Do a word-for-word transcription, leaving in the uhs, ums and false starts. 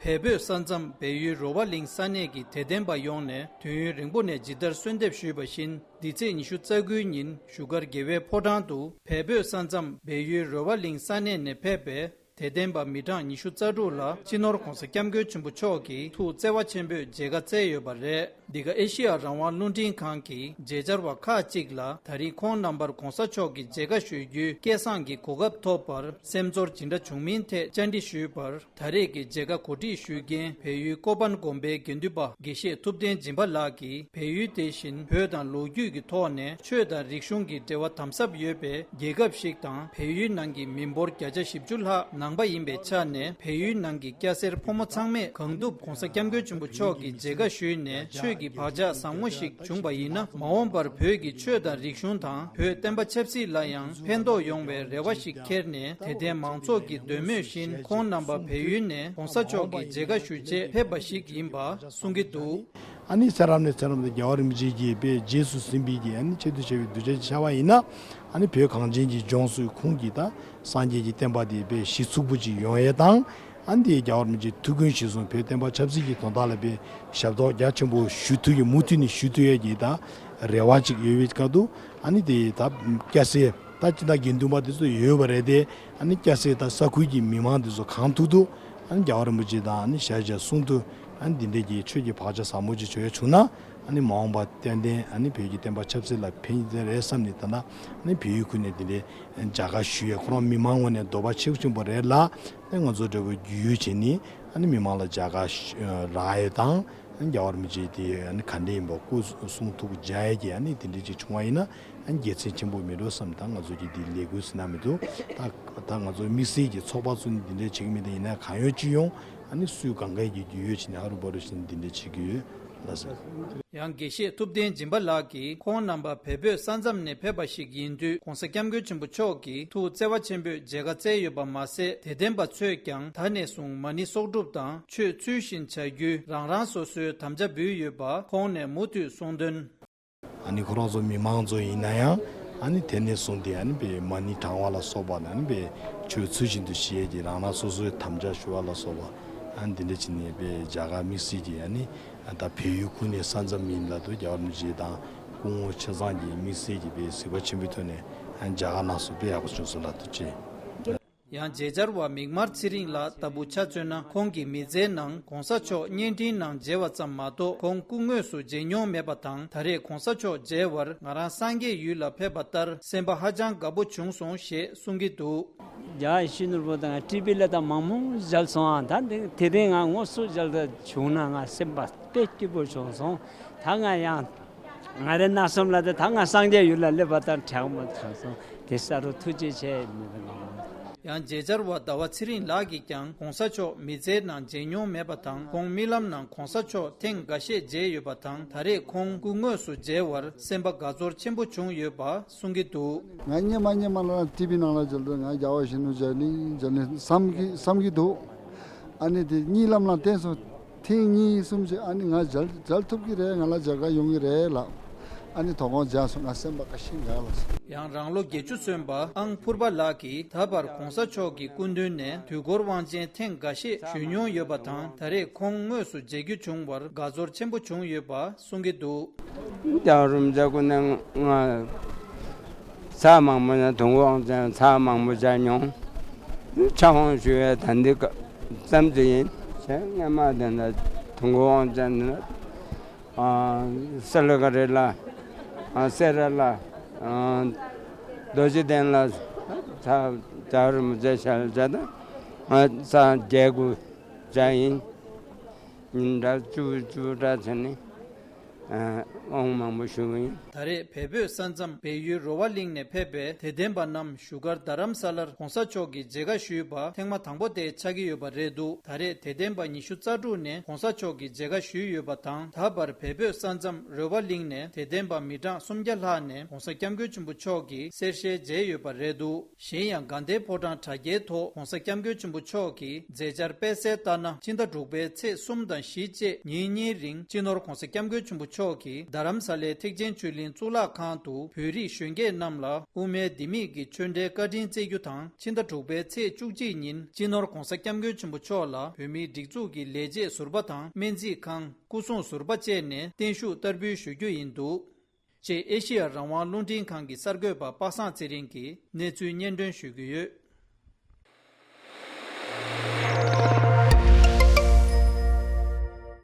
བལ་བོད་ས་མཚམས་སྦས་ཡུལ་རོ་བ་གླིང་ས་གནས་ཀྱི་དད་ལྡན་པ་ཡོངས་ནས་དུས་ཡུན་རིང་པོ་ནས་ཇི་ལྟར་གསོལ་འདེབས་ཞུས་པ་བཞིན། འདི་ཚེས་ཉི་ཤུ་རྩ་དགུའི་ཉིན་བཞུགས་སྒར་རྒྱལ་བའི་ཕོ་བྲང་དུ་བལ་བོད་ས་མཚམས་སྦས་ཡུལ་རོ་བ་གླིང་ས་གནས་ནས་ཕེབས་པའི་དད་ལྡན་པ་མི་གྲངས་ཉི་ཤུ་རྩ་དྲུག་ལ་སྤྱི་ནོར་༧གོང་ས་༧སྐྱབས་མགོན་ཆེན་པོ་མཆོག་གིས་ཐུགས་བརྩེ་བ་ཆེན་པོས་མཇལ་ཁ་བསྩལ་ཡོད་པ་རེད། འདི་ག་ཨེ་ཤི་ཡ་རང་དབང་རླུང་འཕྲིན་ཁང་གི་མཇལ་བཅར་བ་ཁག་ཅིག་ལ་ད་རིང་ཁོང་རྣམ་པར་༧གོང་ས་མཆོག་གི་མཇལ་ཁ་ཞུ་རྒྱུའི་སྐལ་བཟང་གི་གོ་སྐབས་ཐོབ་པར་སེམས་ཚོར་ཇི་འདྲ་བྱུང་མིན་ཐད་བཅར་འདྲི་ཞུས་པར། ད་རེས་ཀྱི་མཇལ་ཁ་གོ་སྒྲིག་ཞུ་མཁན་བལ་ཡུལ་ཀོ་པན་དགོན་པའི་དགེ་འདུན་པ་དགེ་བཤེས་ཐུབ་བསྟན་སྦྱིན་པ་ལགས་ཀྱིས། བལ་ཡུལ་དེ་བཞིན་བོད་དང་ལོ་རྒྱུས་ཀྱི་ཐོག་ནས་ཆོས་དང་རིག་གཞུང་གི་འབྲེལ་བ་དམ་ཟབ་ཡོད་པའི་རྒྱལ་ཁབ་ཞིག་དང་། བལ་ཡུལ་ནང་གི་མི་འབོར་བརྒྱ་ཆ་བཞི་བཅུ་ལྷག་ནང་པ་ཡིན་པའི་ཆ་ནས། བལ་ཡུལ་ནང་གི་སྐྱ་སེར་ཕོ་མོ་ཚང་མས་གང་ཐུབ་༧གོང་ས་༧སྐྱབས་མགོན་ཆེན་པོ་མཆོག་གི་མཇལ་ཁ་ཞུས་ནས་ཆོས་ཀྱི་བག་ཆགས་བཟང་མོ་ཞིག་བྱུང་བ་ཡིན་ན། མ་འོངས་པར་བོད་ཀྱི་ཆོས་དང་རིག་གཞུང་དང་བོད་བསྟན་པ་ཆབ་སྲིད་ལ་ཡང་ཕན་ཐོགས་ཡོང་བའི་རེ་བ་ཞིག་འཁྱེར་ནས། དད་ལྡན་མང་ཚོགས་ཀྱི་འདོད་མོས་བཞིན་ཁོང་རྣམ་པ་བལ་ཡུལ་ནས་༧གོང་ས་མཆོག་གི་མཇལ་ཁ་ཞུ་ཆེད་ཕེབས་པ་ཞིག་ཡིན་པ་གསུང་གི་འདུག། ཨ་ནི་ཚེ་རབས་ནས་ཚེ་རབས་དུ་རྒྱལ་བ་རིན་པོ་ཆེ་གིས་དཔེ་རྗེས་སུ་ཟིན་པའི་གི་ཨ་ནི་ཆེད་དུ་བྱས་པའི་གདུལ་བྱ་ཅིག་ཆགས་པ་ཡིན་ན། ཨ་ནི་བོད་གངས་ཅན་གྱི་ལྗོངས་སུ་ཁོང་གིས་ད་སངས་རྒྱས་ཀྱི་བསྟན་པ་དེ་དཔེ་གཞི་ཚུགས་པོ་ཅིག་ཡོང་ཡས་དང་། ཨ་ནི་དེ་རྒྱལ་བ་རིན་པོ་ཆེའི་ཐུགས་འགན་གཞིར་བཟུང་བོད་བསྟན་པ་ཆབ་སྲིད་ཀྱི་དོན་དག་ལ་དཔེ་ཞབས་ཏོག་རྒྱ་ཆེན་པོ་ཞུ་ཐུབ་ཡས། མུ་མཐུད་ནས་ཞུ་ཐུབ་ཡས་ཀྱི་ད་རེ་བ་ཅིག་ཡོད་པའི་སྐབས་དུ། ཨ་ནི་དེ་ད་སྐྱ་སེར་ད་སྤྱི་ཟླ་དགེ་འདུན་པ་དེ་ཚོ་ཡོད་པ་རེད་དེ། ཨ་ནི་སྐྱ་སེར་ད་ས་ཁུལ་གྱི་མི་མང་དེ་ཚོ་གང་ཐུབ་ཐུབ་ཨ་ནི་རྒྱལ་བ་རིན་པོ་ཆེ་དང་ཨ་ནི་ཞལ་མཇལ་གསུང་ཐུབ། ཨ་ནི་འདི་འདྲས་ཀྱི་ཆོས་ཀྱི་བག་ཆགས་ཟབ་མོ་ཅིག་བྱུང་ཡ་བྱུང་ན། ཨ་ནི་མ་འོངས་པ་ཏན་ཏན་ཨ་ནི་བོད་ཀྱི་བསྟན་པ་ཆབ་སྲིད་ལ་ཕན་གྱི་རེད་བསམ་ནས། ད་ལྟ་ཨ་ནི་བལ་ཡུལ་ཁུལ་ནས་འདི་འདྲས་མཇལ་ཁ་ཞུ་ཡས་ཁོ་རང་མི་མང་ངོས་ནས་འདོད་པ་ཆེན་པོ་ཆེན་པོ་རེད་ལ། ཨ་ནི་ང་ཚོ་འདྲ་བོ་རྒྱུས་ཡོད་བྱས་ནས་ཨ་ནི་མི་མང་ལ་མཇལ་ཁ་ཞུ་རག་ཡས་དང་། ཨ་ནི་རྒྱལ་བ་རིན་པོ་ཆེ་དེ་ཨ་ནི་ག་འདྲས་ཡིན་པ་སྐུ་གསུང་ཐུགས་མཇལ་ཡས་ཀྱི་ཨ་ནི་དེ་འདྲས་ཅིག་བྱུང་བ་ཡིན་ན། ཨ་ནི་དགེ་མཚན་ཆེན་པོ་མེད་འགྲོ་བསམ། ད་ང་ཚོ་གི་འདི་ལས་འགུལ་ཟེར་ན་མི་འདུག། ད་ད་ང་ཚོ་དམིགས་བསལ་གྱི་ཚོགས་པ་ཚོ་ནི་འདི་འདྲས་བྱེད་ཀྱི་མེད། ད་ཡིན་ན་གང་ཡོད་ཅི་ཡོང་ཨ་ནི་སུས་གང་ག་གི་རྒྱུས་ཡོད་བྱས་ནས་ཨ་རུ་བ་རུ་བྱས་ནས་འདི་འདྲས་བྱེད་ཀྱི་ཡོད་ལགས་སོ། ཡང་དགེ་བཤེས་ཐུབ་བསྟན་སྦྱིན་པ་ལགས་ཀྱིས་ཁོང་རྣམ་པ་བལ་བོད་ས་མཚམས་ནས་ཕེབས་པ་ཞིག་ཡིན་དུས། �ྋགོང་ས་༧སྐྱབས་མགོན་ཆེན་པོ་མཆོག་གིས་ཐུགས་བརྩེ་བ་ཆེན་པོས་མཇལ་ཁ་བསྩལ་ཡོད་པ་མ་ཟད། དད་ལྡན་པ་ཚོས་ཀྱང་ད་ནས་བཟུང་མ་ཎི་གསོག་སྒྲུབ་དང་ཆོས་ཚུལ་བཞིན་བྱ་རྒྱུའི་རང་རང་སོ་སོའི་དམ་བཅའ་འབུལ་ཡོད་པ་ཁོང་ནས་མུ་མཐུད་གསུངས་དོན། ཨ་ནི་ཁོ་རང་ཚོ་མི་མང་ཚོ་ཡིན་ན་ཡང་ཨ་ནི་དེ་ནས་བཟུང་སྟེ་ཨ་ནི་དཔེ་མ་ཎི་བགྲང་བ་ལ་སོགས་པ་དང་། ཨ་ནི་དཔེ་ཆོས་ཚུལ་བཞིན་དུ་བཞེས་ཀྱི་རང་རང་སོ་སོའི་དམ་བཅའ་ཞུ་བ་ལ་སོགས་པ་ཨ་ནི་འདི་འདྲ་བྱས་ནས་དཔེ་མཇལ་ཁ་དམིགས་བསལ་གྱི་ཨ་ནི་ད་བལ་ཡུལ་ཁུལ་ནས་ས་མཚམས་ཡིན་ལ་དུ་རྒྱལ་བ་རིན་པོ་ཆེ་དང་སྐུ་ངོ་ཆ་ཚང་གི་དམིགས་བསལ་གྱི་དཔེ་གཟིགས་པ་ཆེན་པོའི་ཐོག་ནས་ཨ་ནི་མཇལ་ཁ་གནང་སོང་། དཔེ་ཡག་པོ་བྱུང་སོང་ལགས། ཐུགས་རྗེ་ཆེ། ཡང་མཇལ་བཅར་བ་མིག་དམར་ཚེ་རིང་ལགས་ལྟ་བུ་ཆ་མཚོན་ན། ཁོང་གི་མི་ཚེའི་ནང་༧གོང་ས་མཆོག་བརྙན་འཕྲིན་ནང་མཇལ་བ་ཙམ་མ་གཏོགས་ཁོང་སྐུ་དངོས་སུ་མཇལ་མྱོང་མེད་པ་དང་། ད་རེས་༧གོང་ས་མཆོག་མཇལ་བར་ང་རང་སངས་རྒྱས་ཡུལ་ལ་ཕེབས་པ་ལྟར་སེམས་པ་ཧ་ཅང་དགའ་པོ་བྱུང་སོང་ཞེས་གསུང་གི་འདུག། རྒྱ་ཡི་ཤི་ནོར་བུ་དང་ཊི་བི་ལ་དང་མང་མོ་མཇལ་སོང་ཨ། ད་འདི་དེ་རིང་ང་དངོས་སུ་མཇལ་ད་བྱུང་ན་ང་སེམས་པ་དཔེ་སྐྱིད་པོ་བྱུང་སོང་། ད་ང་ཡང་ང་རེ་ན་སོམ་ལ་དེ་ད་ང་སངས་རྒྱས་ཡུལ་ལ་སླེབས་པ་དང་དྲག་མོ་དྲག་སོང་། དེ་ས་རུ་ཐུགས་རྗེ་ཆེ་མི་ལ་ང་། ཡང་མཇལ་བཅར་བ་ཟླ་བ་ཚེ་རིང་ལགས་ཀྱིས་ཀྱང་༧གོང་ས་མཆོག་མི་ཚེའི་ནང་མཇལ་མྱོང་མེད་པ་དང་། ཁོང་རྨི་ལམ་ནང་༧གོང་ས་མཆོག་ཐེངས་འགའ་ཤས་མཇལ་ཡོད་པ་དང་། ད་རེས་ཁོང་སྐུ་དངོས་སུ་མཇལ་བར་སེམས་པ་དགའ་ཚོར་ཆེན་པོ་བྱུང་ཡོད་པ་གསུང་གི་འདུག། ང་སྙེ་མ་སྙེ་མ་ལ་ཊི་བི་ནང་ལ་མཇལ་དུས་ང་རྒྱལ་བ་ཡིད་བཞིན་ནོར་བུ་མཇལ་ནི་མཇལ་ནི་བསམ་གི་བསམ་གི་འདུག། ཨ་ནི་དེ་གཉིད་ལམ་ལ་བསྟན་སོང་། ཐེངས་གཉིས་གསུམ་ཅིག་ཨ་ནི་ང་མཇལ་མཇལ་ཐུབ་ཀྱི་རེད། ང་ལ་མཇལ་ཁ་ཡོང་གི་རེད་ལགས། ཨ་ནི་དོ་དགོང་མཇལ་སོང་། ང་སེམས་པ་དགའ་ཞིང་དགའ་ལགས། ཡང་རང་ལོ་བརྒྱད་ཅུ་སོན་པ་ཨང་ཕུར་པ་ལགས་ཀྱིས་ད་བར་༧གོང་ས་མཆོག་གི་སྐུ་མདུན་ནས་དུས་འཁོར་དབང་ཆེན་ཐེངས་འགའ་ཤས་ཞུས་མྱོང་ཡོད་པ་དང་། ད་རེས་ཁོང་དངོས་སུ་མཇལ་རྒྱུ་བྱུང་བར་དགའ་ཚོར་ཆེན་པོ་བྱུང་ཡོད་པ་གསུང་གི་འདུག། རྒྱལ་བ་རིན་པོ་ཆེ་སྐུ་མདུན་ང་ཚར་མང་པོ་ནས་དུས་འཁོར་དབང་ཆེན་ཚར་མང་པོ་མཇལ་མྱོང་། ཕྱག་དབང་ཞུ་བའི་ད་འདི་ཀ་ཙམ་དུ་ཡིན། ཞེས་སྔ་མ་དེ་འདྲ་དུས་འཁོར་དབང་ཆེན་འདི་ན་ཨ་སེ་ལ་ཀ་རི་ལ་ཨ་སེ་ར་ལ་ཨ་རྡོ་རྗེ་གདན་ལ་ཚར་རྒྱལ་བ་རིན་པོ་ཆེ་ཞལ་མཇལ་དང་ཨ་ཚར་བརྒྱད་དགུ་མཇལ་ཡིན། ཉིན་གྲངས་བཅུ་བཅུ་གྲངས་བྱས་ནས་ཨ་དབང་མང་པོ་ཞུ་གི་ཡིན། ད་རེས་བལ་བོད་ས་མཚམས་སྦས་ཡུལ་རོ་བ་གླིང་ནས་ཕེབས་པའི་དད་ལྡན་པ་རྣམས་བཞུགས་སྒར་རྡ་རམ་ས་ལར་༧གོང་ས་མཆོག་གི་མཇལ་ཁ་ཞུས་པ་ཐེངས་མ་དང་པོ་དེ་ཆགས་ཀྱི་ཡོད་པ་རེད་འདུག། ད་རེས་དད་ལྡན་པ་ཉི་ཤུ་རྩ་དྲུག་ནས་༧གོང་ས་མཆོག་གི་མཇལ་ཁ་ཞུས་ཡོད་པ་དང་། ད་བར་བལ་བོད་ས་མཚམས་རོ་བ་གླིང་ནས་དད་ལྡན་པ་མི་གྲངས་སུམ་བརྒྱ་ལྷག་ནས་༧གོང་ས་༧སྐྱབས་མགོན་ཆེན་པོ་མཆོག་གི་གསེར་ཞལ་མཇལ་ཡོད་པ་རེད་འདུག། གཞན་ཡང་དགའ་ལྡན་ཕོ་བྲང་དྲ་རྒྱའི་ཐོག་༧གོང་ས་༧སྐྱབས་མགོན་ཆེན་པོ་མཆོག་གི་མཛད་འཆར་སྤེལ་གསལ་ལྟར་ན། ཕྱི་ཟླ་དྲུག་པའི་ཚེས་གསུམ་དང་བཞི་བཅས་ཉིན་གཉིས་རིང་སྤྱི་ནོར་༧གོང་ས་༧སྐྱབས་མགོན་ཆེན་པོ་མཆོག་མཆོག་གིས་རྡ་རམ་ས་ལའི་ཐེག་ཆེན་ཆོས་གླིང་གཙུག་ལག་ཁང་དུ་བོད་རིགས་གཞོན་སྐྱེས་རྣམས་ལ་དབུ་མའི་ལྡེ་མིག་གི་ཆོས་འབྲེལ་བཀའ་དྲིན་སྩལ་རྒྱུ་དང་། ཕྱི་ཟླ་དྲུག་པའི་ཚེས་བཅུ་གཅིག་ཉིན་སྤྱི་ནོར་༧གོང་ས་༧སྐྱབས་མགོན་ཆེན་པོ་མཆོག་ལ་བོད་མིའི་སྒྲིག་འཛུགས་ཀྱི་ལས་བྱེད་ཟུར་པ་དང་སྨན་རྩིས་ཁང་། སྐུ་སྲུང་ཟུར་པ་བཅས་ནས་བརྟན་བཞུགས་བསྟར་འབུལ་ཞུ་རྒྱུ་ཡིན་འདུག་ཅེས་ཨེ་ཤེ་ཡ་རང་དབང་རླུང་འཕྲིན་ཁང་གི་གསར་འགོད་པ་པ་སངས་ཚེ་རིང་གིས་གནས་ཚུལ་སྙན་སྒྲོན་ཞུ་གི་ཡོད།